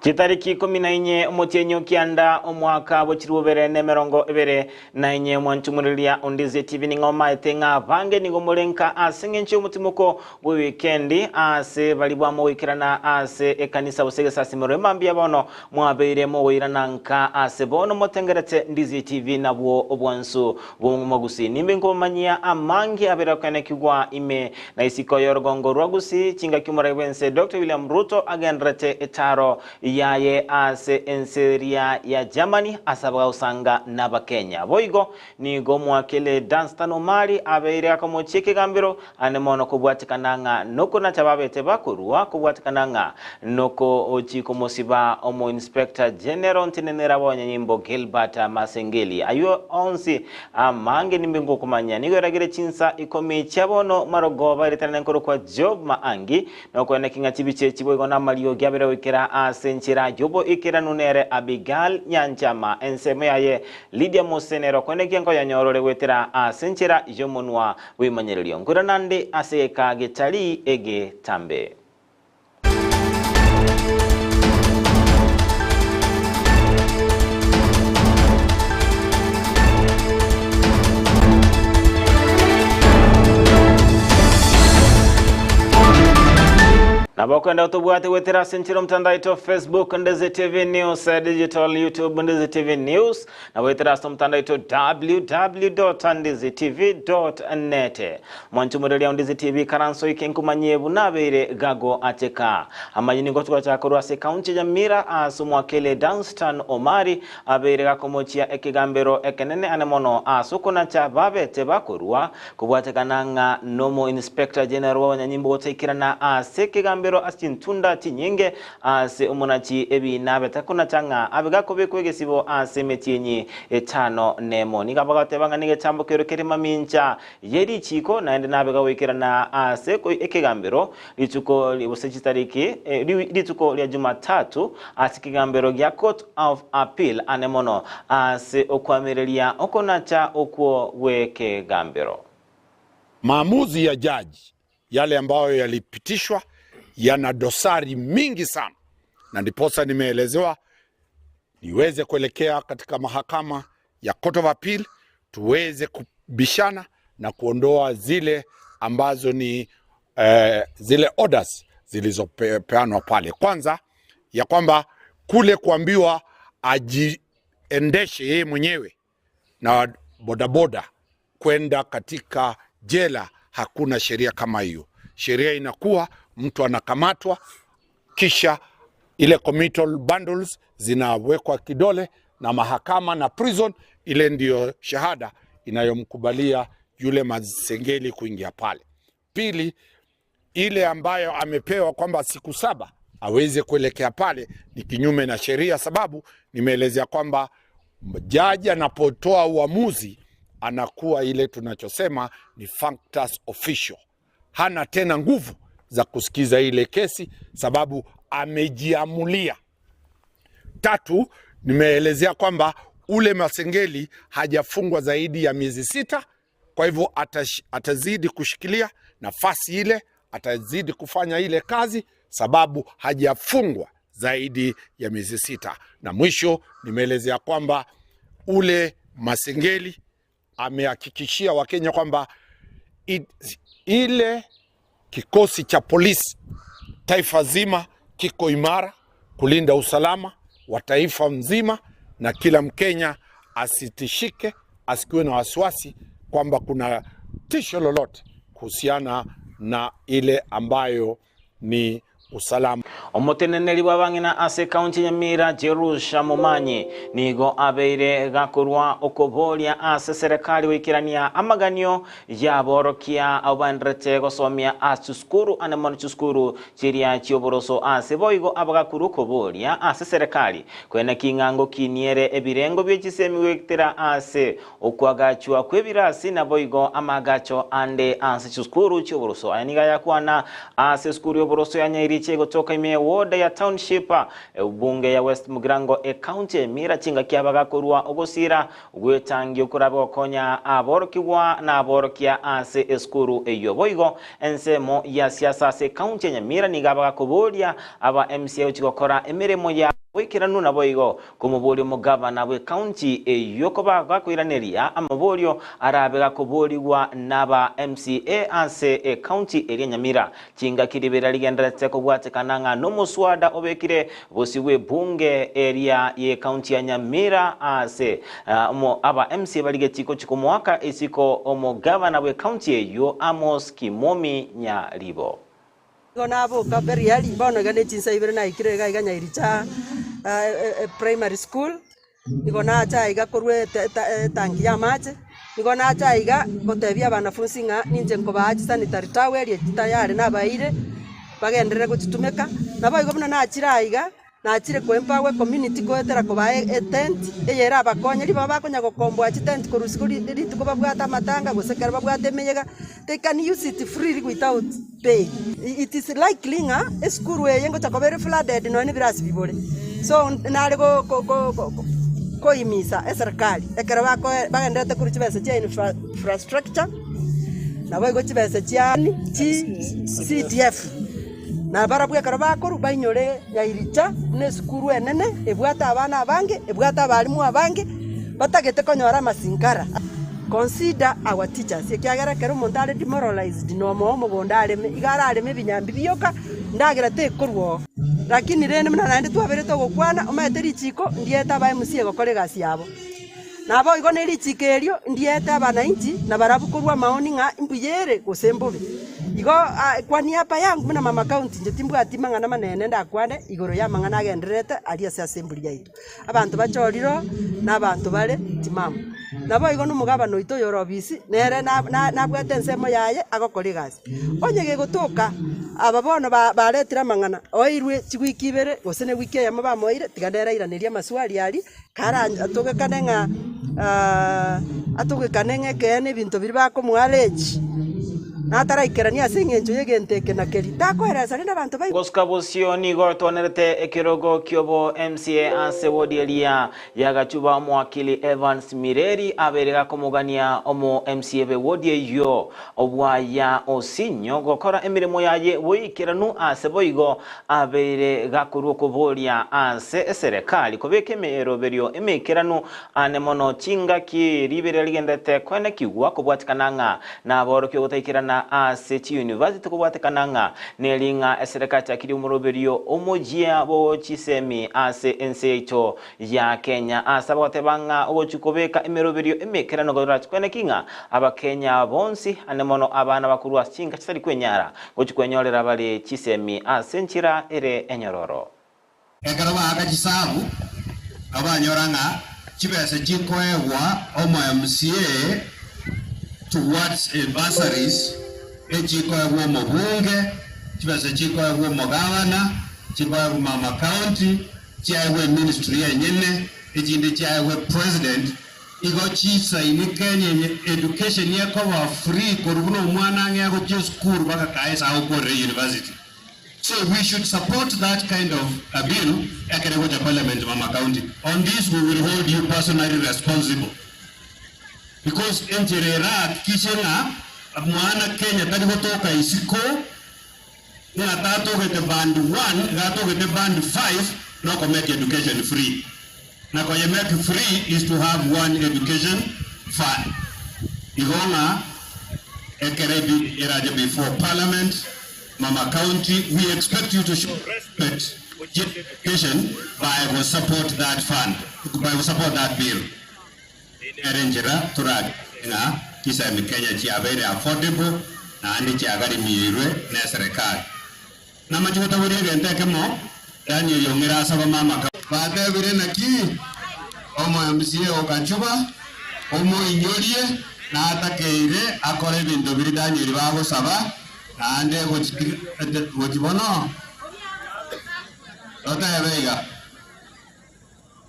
Chitariki ikomi na inye omotienyi o kianda omwaka bwe chilifu bibere na emerongo ebere na inye omwanchumureria ondizie TV ning'o omaete ng'a abange nigo more nka ase eng'encho y'omotimoko bwe wikendi ase baria bwamogoikerana ase ekanisa gose egesasimero emambia bono mwabeire mogoirana nka ase bono motengerete Ndizie TV nabwo obwansu bw'omogusi nimbe nkobamanyia amange abere okoenekigwa ime Na isiko y'orogongo rwa Gusii, chingaki omorai bw'ense Doctor William Ruto agendererete etaro yaye ase ense eria ya Germany ase abagosanga n'Abakenya. Boigo nigo omwakele Dunstan Omari abeire akamochia ekegambero ane mono kobwatekana ng'a nokonacha babete bakorua kobwatekana ng'a nokochi komosiba omo Inspector General ntenenera bw'abanyanyimbo Gilbert Masengeli. Ayio onsi Amange nimbe ngokomanya. Nigo eragere chinsa ikomi chia bono marogoba eretanane nkorokwa Job Maangi, nokoeneki ng'a chibicha echi boigo namariogi abere goikera ase enchera y'oboikeranu nere Abigail Nyanchama, ensemo yaye Lydia Mose nere okoenekia nkoyanyora ore goetera ase enchera y'omonwa bw'ebimanyererio. Nkoirana nde ase egeka getari egetambe. Nabo okwenda otobwate goetera ase enchera omotandao oito Facebook Ndeze TV News Digital YouTube Ndeze TV News na goetera ase omotandao oito www.ndizetv.net. Mwanche omoreria o Ndizi TV karanso ike nkomanyie buna abeire gago ateka. Amanyi nigo togachaka korwa ase ekaunti ya Nyamira ase omwakele Dunstan Omari abeire gakomochia ekegambero ekenene ane mono ase okonacha babete bakorua kobwatekana ng'a nomo Inspector General bw'abanyanyimbo gotaikerana ase ekegambero ase chintunda chinyinge ase omonachi ebiina abete konacha ng'a abe gakobekwa egesibo ase emetienyi etano nemo. Nigo bagateba ng'a negetambo keria kere mamincha ye richiiko, naende nabe gagoikerana ase ekegambero rituko gose chitariki rituko ria Jumatatu ase ekegambero gia Court of Appeal ane mono ase okoamereria okonacha okwo gw'ekegambero. Maamuzi ya jaji yale ambayo yalipitishwa yana dosari mingi sana, na ndiposa nimeelezewa niweze kuelekea katika mahakama ya Court of Appeal tuweze kubishana na kuondoa zile ambazo ni eh, zile orders zilizopeanwa pale. Kwanza ya kwamba kule kuambiwa ajiendeshe yeye mwenyewe na bodaboda kwenda katika jela, hakuna sheria kama hiyo. Sheria inakuwa mtu anakamatwa, kisha ile committal bundles zinawekwa kidole na mahakama na prison, ile ndiyo shahada inayomkubalia yule Masengeli kuingia pale. Pili, ile ambayo amepewa kwamba siku saba aweze kuelekea pale ni kinyume na sheria, sababu nimeelezea kwamba jaji anapotoa uamuzi anakuwa ile tunachosema ni functus officio, hana tena nguvu za kusikiza ile kesi sababu amejiamulia. Tatu, nimeelezea kwamba ule Masengeli hajafungwa zaidi ya miezi sita, kwa hivyo atazidi kushikilia nafasi ile, atazidi kufanya ile kazi sababu hajafungwa zaidi ya miezi sita. Na mwisho nimeelezea kwamba ule Masengeli amehakikishia Wakenya kwamba ile kikosi cha polisi taifa zima kiko imara kulinda usalama wa taifa mzima, na kila Mkenya asitishike, asikuwe na wasiwasi kwamba kuna tisho lolote kuhusiana na ile ambayo ni usalama. Omoteneneri bw'abang'ina ase ekaunti ya Nyamira Jerusha Momanyi nigo abeire gakorwa okoboria ase serekari goikerania amaganio y'aborokia abwo baenderete gosomia ase chisukuru ande mono chisukuru chiria chi'oboroso ase boigo abagakorwa okoboria ase serekari koeneki ng'a ngokiniere ebirengo bie chisemi goetera ase Okoagachwa kw'ebirasi naboigo amaagacho ande ase chisukuru chi'oboroso. Aya nigo ayakwana ase esukuru y'oboroso ya Nyairiche egotoka ime y'eward ya Township, ebunge ya West Mugirango, ecounty ya Nyamira chingaki abagakorwa ogosira gw'etangi okorabe gokonya aborokigwa na aborokia ase esukuru eyio. Boigo ensemo ya siasa ase ecounty ya Nyamira nigo abagakoboria aba MCA gochia gokora emeremo ya. Boikeranu naboigo komoboria omogavana bw'ecounty eyio koba gakoiraneria amaborio arabe gakoborigwa naba MCA ase ecounty eria Nyamira. Chingaki ribera rigendererete kobwatekana ng'a nomoswada obekire bosio bw'ebunge eria y'ecounty ya Nyamira ase aba MCA barigetie gochia komoaka isiko omogavana bw'ecounty eyio Amos Kimomi Nyaribo. Nigo naboka Beriali, bono iga ne chinsa ibere naikire iga iga Nyairicha Primary School, nigo nacha aiga korwa etanki ya amache, nigo nacha aiga gotebia abanafunsi ng'a ninche nkobaa chisanitary towel echi tayari nabaeire, bagenderere gochitumeka. Naboigo buna nachire aiga. Nachire koempower ecommunity goetera kobaa etent eye erabakonye ribaga bakonya gokomboa chitent korwa isiko rituko babwate amatanga gose ekero babwate emeyega, they can use it freely without paying. It is likely ng'a esukuru eye ngocha koba ere flooded nonya na ebirasi bibore. So nare koimisa eserikari ekero bakoe bagendererete korwa chibesa chia infrastructure, naboigo chibesa chia CDF. Na barabwo ekero bakorwa bainyore Nyairicha buna esukuru enene ebwate abana abange, ebwate abalimu abange, batagete konyora amasinkara. Consider our teachers, ekiagera ekero omonto are demoralized nomoa omogondo areme, iga arareme ebinyambi bioka, endagera tekorwa oo. Lakini rende buna naende twaberete ogokwana, omanyete richiko ndiete aba MCA gokora egasi yabo. Naboigo ne richiiko erio ndiete abanainchi na barabwo korwa amaoni ng'a imbuya ere gose mbobe. Igo kwa niaba yangu buna mama county inche timbwati mang'ana manene ndakwane igoro y'amang'ana agendererete aria ase assembly yaito. Abanto bachorire oo na abanto bare timamu. Naboigo na omogabana oito oyore obisi nere nabwate ensemo yaye agokora egasi. Onye gegotoka aba bono baretire amang'ana oeirwe chiwiki ibere gose ne ewiki eyemo bamoeire tiga nere airanerie amaswali aria. Karatogekane ng'a atogekane ng'a ekeene ebinto biria bakomoa aleji, nataraikerania ase eng'encho y'egento eke na keria, takoeresa rende abanto baigwe. Gosuka bosio nigo etwanerete ekerogo kiobo MCA ase wodi eria ya Gachuba omowakili Evans Mireri abeire gakomogania omo MCA be wodi eyio Obwaya Osinyo gokora emeremo yaye boikeranu ase boigo abeire gakorua okoboria ase eserekari kobeka emeroberio emeikeranu ane mono chingaki riberera rigenderete koenekigwa kobwatekana ng'a naborokia ogotaikerana ase chiyunivasiti kobwatekana ng'a neri ng'a eserekari chakirie omoroberio omoyia bo chisemi ase ense yaito ya Kenya ase abagoteba ng'a ogochia kobeka emeroberio emeikeranu gorachi koeneki ng'a Abakenya bonsi ane mono abana bakorwa ase chinka chitari kwenyara Gochia kwenyorera bare chisemi ase enchera ere enyororo. Ekero baaka chisabu, nabo banyora ng'a chibesa chikoegwa omo MCA towards bursaries echikoegwa omobunge, chibesa chikoegwa omogavana, chikoegwa mama county, chiaegwa eministry enyene, echinde chiaegwe president. Igo chisaini Kenya eye education ekoba free korwa buna omwana ang'e agochia esukuru mpaka kae ase agokorera university. So we should support that kind of a bill ekero egocha parliament mama county. On this we will hold you personally responsible because enchera erahakikishe ng'a mwana Kenya tari gotoka isiko ng'a tatogete band one iga atogete band five nokomake education free. Na koye make free is to have one education fund. Igo ng'a ekere ebill erache before parliament, mama county, we expect you to show respect gochia education by go support that fund, by go support that bill. Eyio nere enchera toragere ng'a chisemi Kenya chiabeire affordable naende chiagarimiirwe neserekari. Namache gotaboria egento ekemo, Danieli ong'ire asaba mama ka. Batebire naki? Omo-MCA o Gachuba omoinyorie natakeire akore ebinto biria Danieli bagosaba, naende gochi bono totebe iga.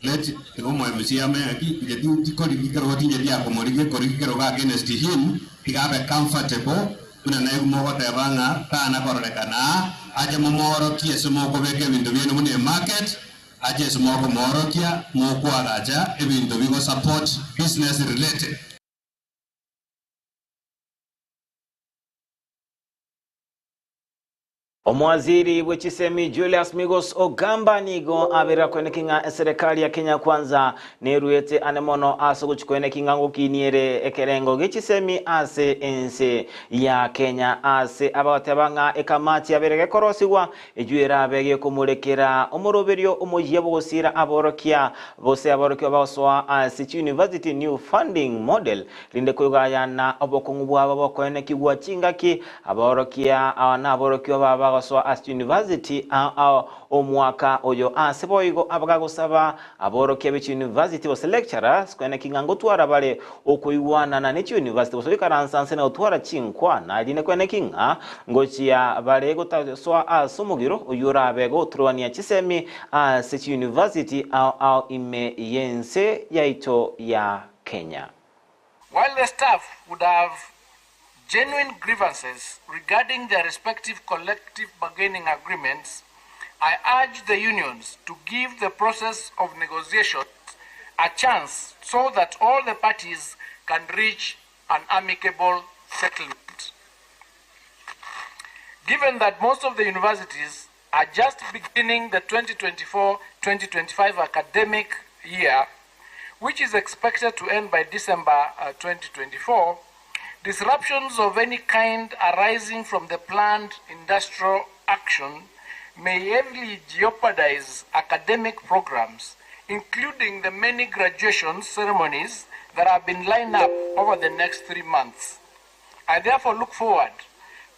Let tiga omo-MCA ame naki inche tikorigia kerogo tincheti akomorigia korigia kerogo against him tiga abe comfortable buna naigwe mogoteba ng'a tana kororekana aa ache momoorokie ase mokobeka ebinto biaino buna emarket ache ase mokomoorokia mokoagacha ebinto bigo support business related. Omowaziri bwe chisemi Julius Migos Ogamba nigo aberera koeneki ng'a eserekari ya Kenya Kwanza neruete ane mono ase ogochi koeneki ng'a ngokinia ere ekerengo gie chisemi ase ense ya Kenya ase abagoteba ng'a ekamati yabere gekorosigwa eyio erabe gekomorekera omoroberio omoyia bw'ogosiira aborokia bose aborokigwa bagosoa ase chiuniversity new funding model rinde koigayana obokong'u bwabo bokoenekigwa chingaki Abaorokia aba naborokigwa babo bagosoa ase chiyunivasiti ao ao omwaka oyo. Ase boigo abagagosaba aborokia be chiyunivasiti gose lecturers koeneki ng'a ngotwara bare okoigwanana ne chiyunivasiti gose goikaransa nse na gotwara chinkwana erinde koeneki ng'a ngochia bare gotasoa ase omogiro oyio orabe gotorwania chisemi ase chiyunivasiti ao ao ime y'ense yaito ya Kenya. While the staff would have genuine grievances regarding their respective collective bargaining agreements, I urge the unions to give the process of negotiations a chance so that all the parties can reach an amicable settlement. Given that most of the universities are just beginning the 2024-2025 academic year, which is expected to end by December uh, 2024, disruptions of any kind arising from the planned industrial action may heavily jeopardize academic programs, including the many graduation ceremonies that have been lined up over the next three months. I therefore look forward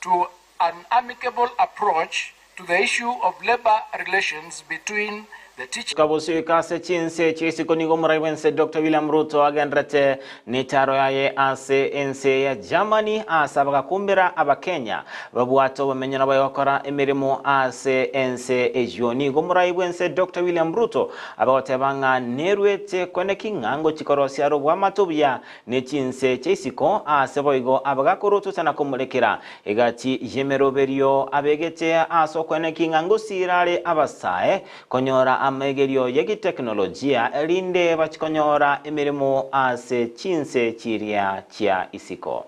to an amicable approach to the issue of labor relations between the teachers. Kabosioika ase chinse chi'isiko nigo omorai bw'ense Doctor William Ruto agenderete netaro yaye ase ense ya Germany ase abagakumbera abakenya babwate obomenyo na bagokora emeremo ase ense eyio. Nigo omorai bw'ense Doctor William Ruto abagoteba ng'a nerwete kweneki ng'a ngochi korosia are obwamate obuya ne chinse chia isiko, aase boigo abagakorotota na komorekera egati y'emeroberio abegete ase okoenekia ng'a ngosiira are abasae konyora amegerio y'egeteknolojia, erinde bachie konyora emeremo ase chinse chiria chia isiko.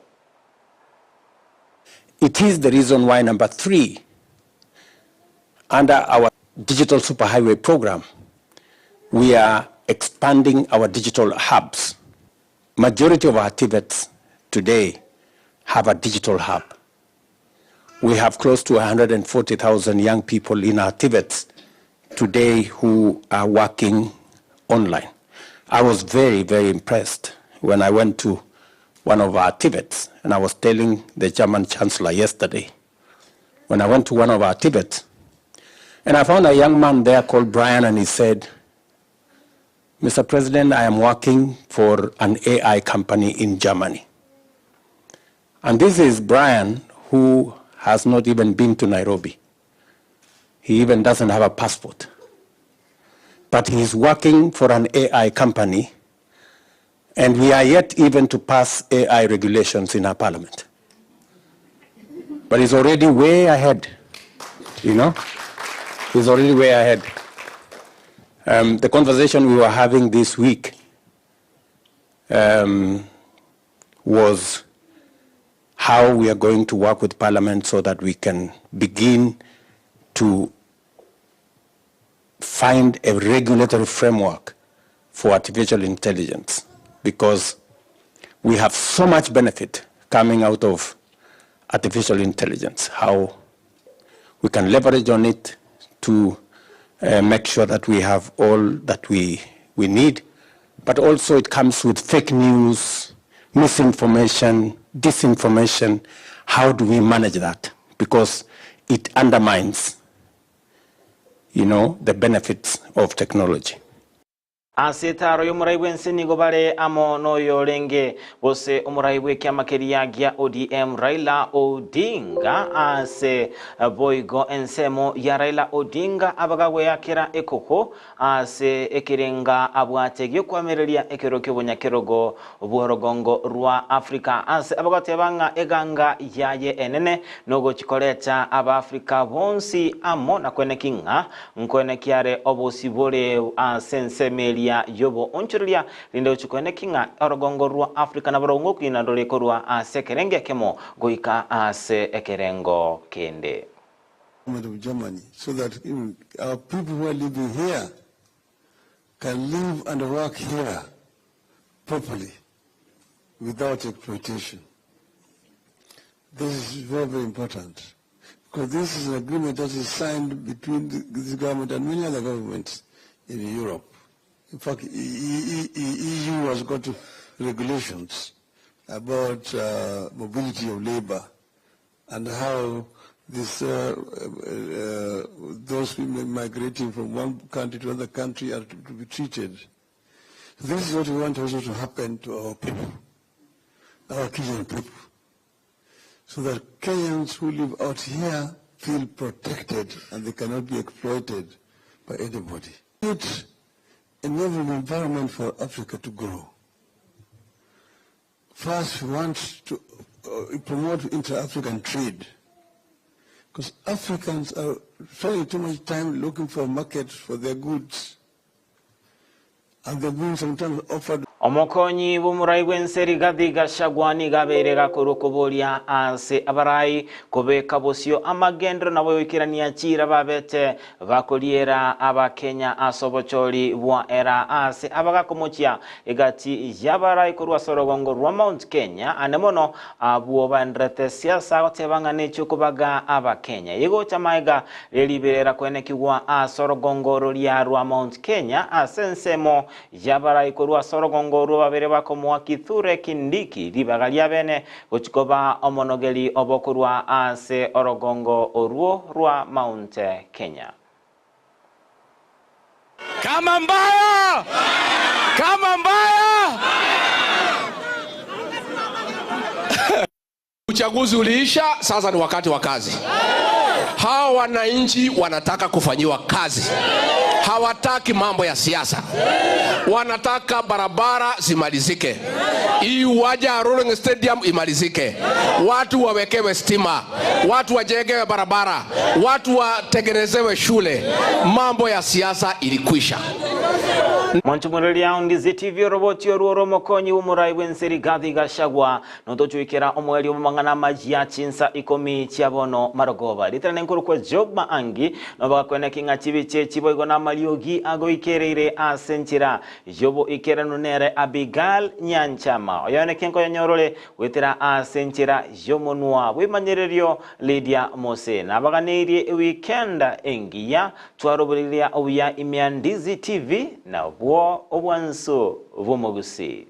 It is the reason why number 3 under our digital superhighway program we are expanding our digital hubs. Majority of our TVETs today have a digital hub. We have close to 140,000 young people in our TVETs today who are working online. I was very, very impressed when I went to one of our TVETs, and I was telling the German Chancellor yesterday, when I went to one of our TVETs, and I found a young man there called Brian, and he said, Mr. President, I am working for an AI company in Germany. And this is Brian, who has not even been to Nairobi. He even doesn't have a passport. But he's working for an AI company, and we are yet even to pass AI regulations in our parliament. But he's already way ahead, you know? He's already way ahead. Um, the conversation we were having this week um, was how we are going to work with Parliament so that we can begin to find a regulatory framework for artificial intelligence because we have so much benefit coming out of artificial intelligence, how we can leverage on it to uh, make sure that we have all that we, we need. But also it comes with fake news, misinformation, disinformation. How do we manage that? Because it undermines, you know, the benefits of technology. Ase etaaro y'omorai bw'ense nigo bare amo noyorenge gose omorai bw'ekiama keria gia ODM Raila Odinga ase boigo ensemo ya Raila Odinga abagagweakera ekoko ase ekerenga abwate giokoamereria ekero ki'obonyakerogo bw'orogongo rwa Africa ase abagoteba ng'a eganga yaye enene nogochi koreta Abaafrika bonsi amo na kweneki ng'a Nkoenekia are obosibore ase ensemo eria y'oboonchoreria, rinde gochia koenekia ng'a orogongo rwa Afrika nabarobwo ngokina rore korwa ase ekerengo ekemo goika ase ekerengo kende. Government of Germany so that even our people who are living here can live and work here properly without exploitation. This is very, very important because this is an agreement that is signed between the, this government and many other governments in Europe. In fact, EU has got regulations about mobility of labor and how this, those women migrating from one country to another country are to be treated. This is what we want also to happen to our people, our Kenyan people, so that Kenyans who live out here feel protected and they cannot be exploited by anybody. It's a novel environment for Africa to grow. First, we want to promote inter-African trade, because Africans are spending too much time looking for markets for their goods, and they're being sometimes offered Omokonyi bw'omorai bw'ense Rigathi Gachagua nigo abeire gakorwa okoboria ase abarai kobeka bosio amagendero nabo goikerania chiira babete bakoriera abakenya ase obochori bwa era ase abagakomochia egati y'abarai korwa ase orogongo rwa Mount Kenya ande mono abwo baendererete siasa goteba ng'a nechiokobaga abakenya egocha maega reriberera kwenekigwa ase orogongo roria rwa Mount Kenya ase ensemo Y'abarai korwa ase orogongo orwo babere bakomoa Kithure Kindiki ribaga riabene gochia koba omonogeri obo korwa ase orogongo orwo rwa Mount Kenya. Kama mbaya! Kama mbaya! Uchaguzi uliisha, sasa ni wakati wa kazi. Hawa wananchi wanataka kufanyiwa kazi, hawataki mambo ya siasa, wanataka barabara zimalizike, hii uwanja ya Rolling Stadium imalizike, watu wawekewe stima, watu wajengewe barabara, watu watengenezewe shule. Mambo ya siasa ilikwisha. Mwanchumureria Ondizi TV oroboti orwo ore omokonyi bw'omorai bw'ense Rigathi Gachagua notochwekera omoerio bw'amang'ana amaya chinsa ikomi chia bono marogoba. Ritana nenkorokwa Job Maangi nobagakoeneki ng'a chibicha echi boigo namariogi agoikereire ase enchera y'oboikeranu nere Abigail Nyanchama oyoeneki nkoyonyorore goetera ase enchera y'omonwa bw'emanyererio Lydia Mose nabaganeirie eweekend engiya Twarobereria obuya ime ya Ndizi TV nabwo obwansu bw'omogusii.